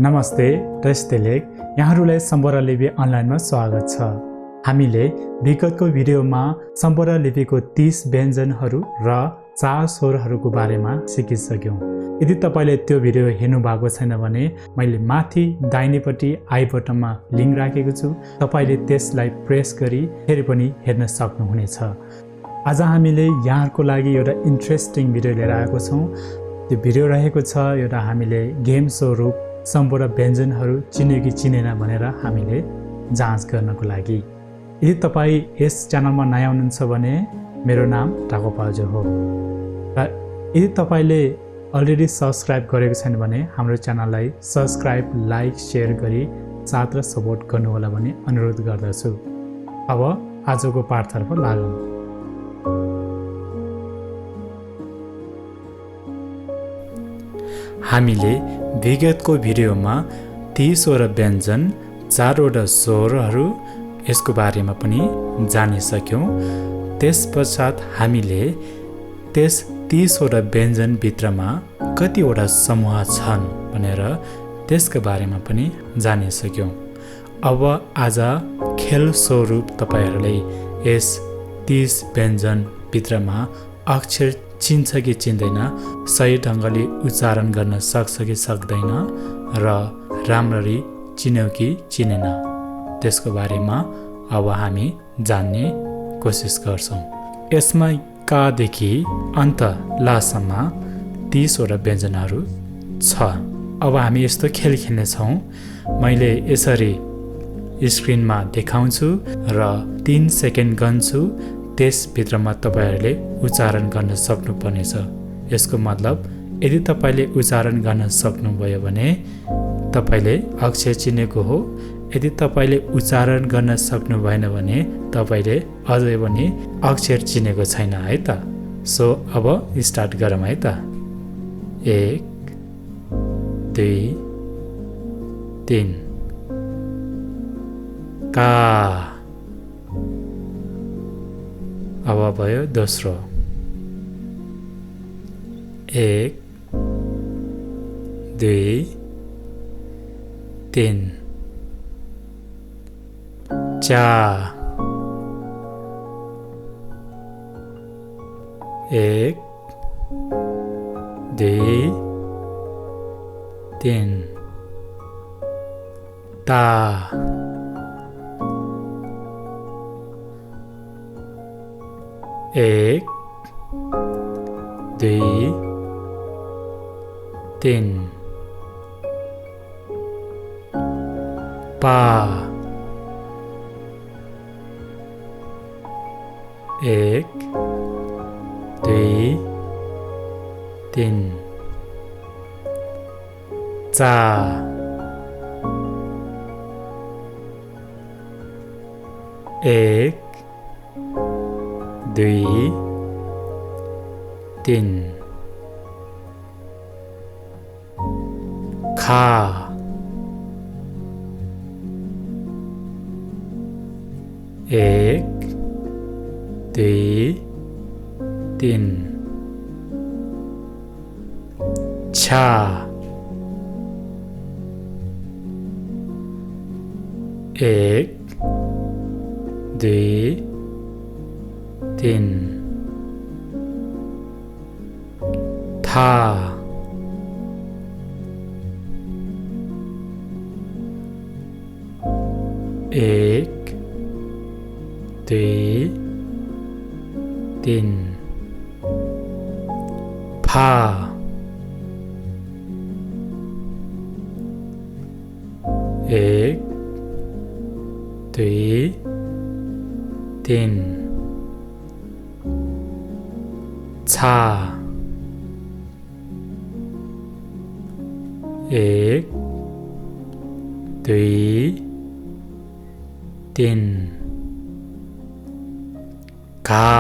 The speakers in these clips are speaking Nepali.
नमस्ते र लेख यहाँहरूलाई सम्भोटा लिपि अनलाइनमा स्वागत छ। हामीले विगतको भिडियोमा सम्भोटा लिपिको 30 व्यञ्जनहरू र 4 स्वरहरूको बारेमा सिकिसक्यौं। यदि तपाईले त्यो भिडियो हेर्नु भएको छैन भने मैले माथि दाहिनेपट्टि आई बटनमा लिंक राखेको छु, तपाईले त्यसलाई प्रेस गरी फेरि पनि हेर्न सक्नुहुनेछ। आज हामीले यहाँहरुको लागि एउटा इन्ट्रेस्टिङ भिडियो लिएर आएको छौं। त्यो भिडियो रहेको छ एउटा हामीले गेम स्वरूप सम्भोटा व्यञ्जनहरू चिन्यो कि चिनेन भनेर हामीले जाँच गर्नको लागि। यदि तपाई यस च्यानलमा नयाँ हुनुहुन्छ भने मेरो नाम टाको पाल्जो हो र यदि तपाईले अलरेडी सब्स्क्राइब गरेको छैन भने हाम्रो च्यानललाई सब्स्क्राइब, लाइक, शेयर गरी साथ र सपोर्ट गर्नु होला भन्ने अनुरोध गर्दछु। अब आजको पाठतर्फ लागौं। हामीले विगतको भिडियोमा 30 वटा व्यञ्जन, 4 वटा स्वरहरू यसको बारेमा पनि जानिसक्यौं। त्यसपश्चात हामीले त्यस 30 वटा व्यञ्जन भित्रमा कतिवटा समूह छन् भनेर त्यसको बारेमा पनि जानिसक्यौं। अब आज खेल स्वरूप तपाईहरुले यस 30 व्यञ्जन भित्रमा अक्षर चिन्छ कि चिन्दैन, सही ढंगले उच्चारण गर्न सक्छ कि सक्दैन र राम्ररी चिन्यौ कि चिनेन त्यसको बारेमा अब हामी जान्ने कोसिस गर्छौं। यसमा का देखि अन्त लासम्म 30 वटा व्यञ्जनहरू छ। अब हामी यस्तो खेल खेल्ने छौं। मैले यसरी स्क्रिनमा देखाउँछु र 3 सेकेन्ड गन्छु। त्यस भित्रमा तपाईहरुले उच्चारण गर्न सक्नुपर्नेछ। यसको मतलब यदि तपाईले उच्चारण गर्न सक्नुभयो भने तपाईले अक्षर चिनेको हो। यदि तपाईले उच्चारण गर्न सक्नु भएन भने तपाईले अझै पनि अक्षर चिनेको छैन है त। सो अब स्टार्ट गरौँ है त। 1 2 3 का। अब भयो दोस्रो। 1 2 3 4 1 2 3 ता। 1 2 3 पा। 1 2 3 चा। 1 2 3 खा। 1 2 3 छा। 1 2 3 था। 1 2 3 फा। 1 2 3 छा। 1 2 3 का।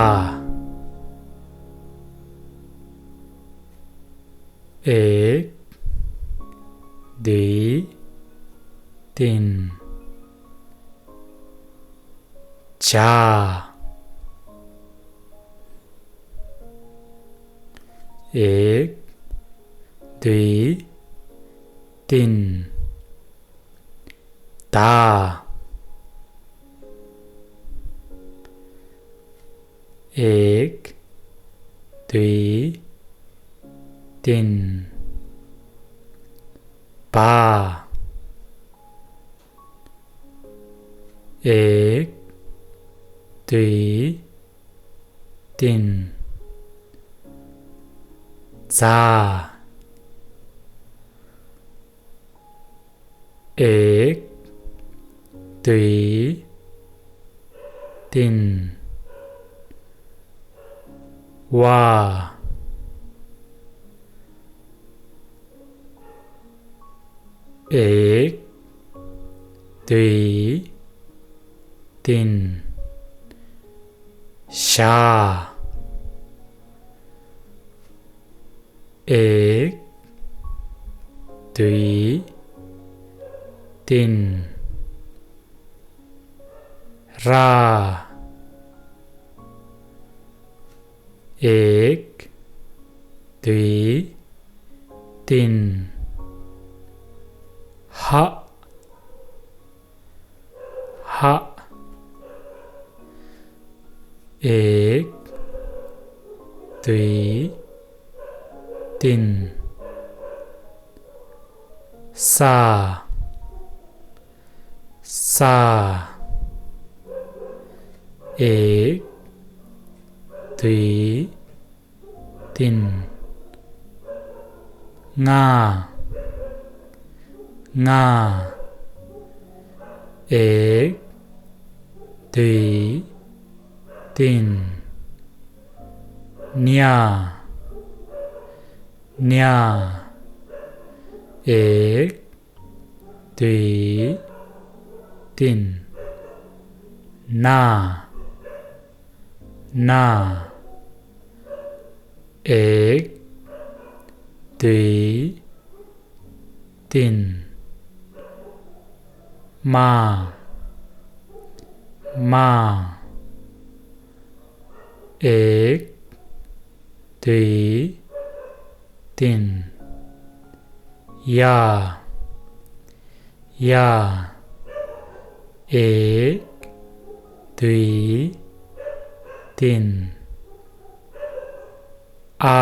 1 2 3 चा। 1 2 3 ता 1 2 3 पा 1 2 3 चा 1 2 3 वा 1 2 3 शा 1 2 3 रा 1 2 3 हा 1 2 3 सा 1 2 3 nga 1 2 3 न्या 1 2 3 ना 1 2 3 मा 1 2 3 या 1 2 3 आ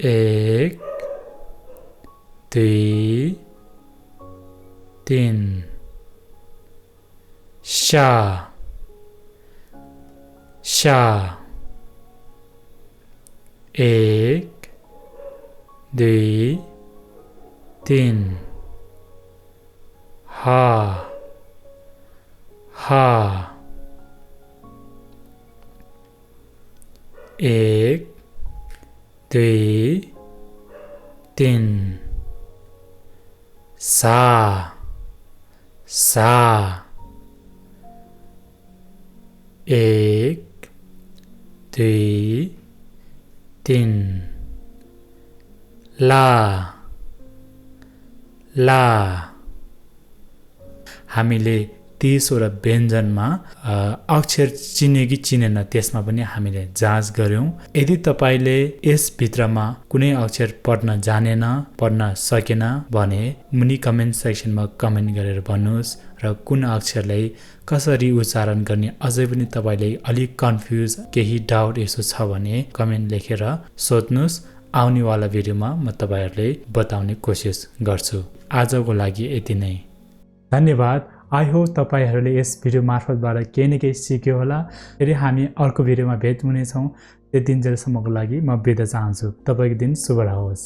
1 2 3 शा 1 2 3 हा 1 2 3 सा 1 2 3 ला हामीले 30 वटा व्यञ्जनमा अक्षर चिन्यो कि चिनेन त्यसमा पनि हामीले जाँच गर्यौं। यदि तपाईले यस भित्रमा कुनै अक्षर पढ्न जानेन, पढ्न सकेन भने मुनि कमेन्ट सेक्सनमा कमेन्ट गरेर भन्नुस् र कुन अक्षरलाई कसरी उच्चारण गर्ने अझै पनि तपाईले अलि कन्फ्युज केही डाउट यसो छ भने कमेन्ट लेखेर सोध्नुस्। आउनेवाला भिडियोमा म तपाईहरुले बताउने कोसिस गर्छु। आजको लागि यति नै। धन्यवाद। आई होप तपाईहरुले यस भिडियो मार्फतबाट केही न केही सिक्यो होला। फेरि हामी अर्को भिडियोमा भेट हुनेछौँ। त्यतिन्जेलसम्मको लागि म बिदा चाहन्छु। तपाईको दिन शुभ रहोस्।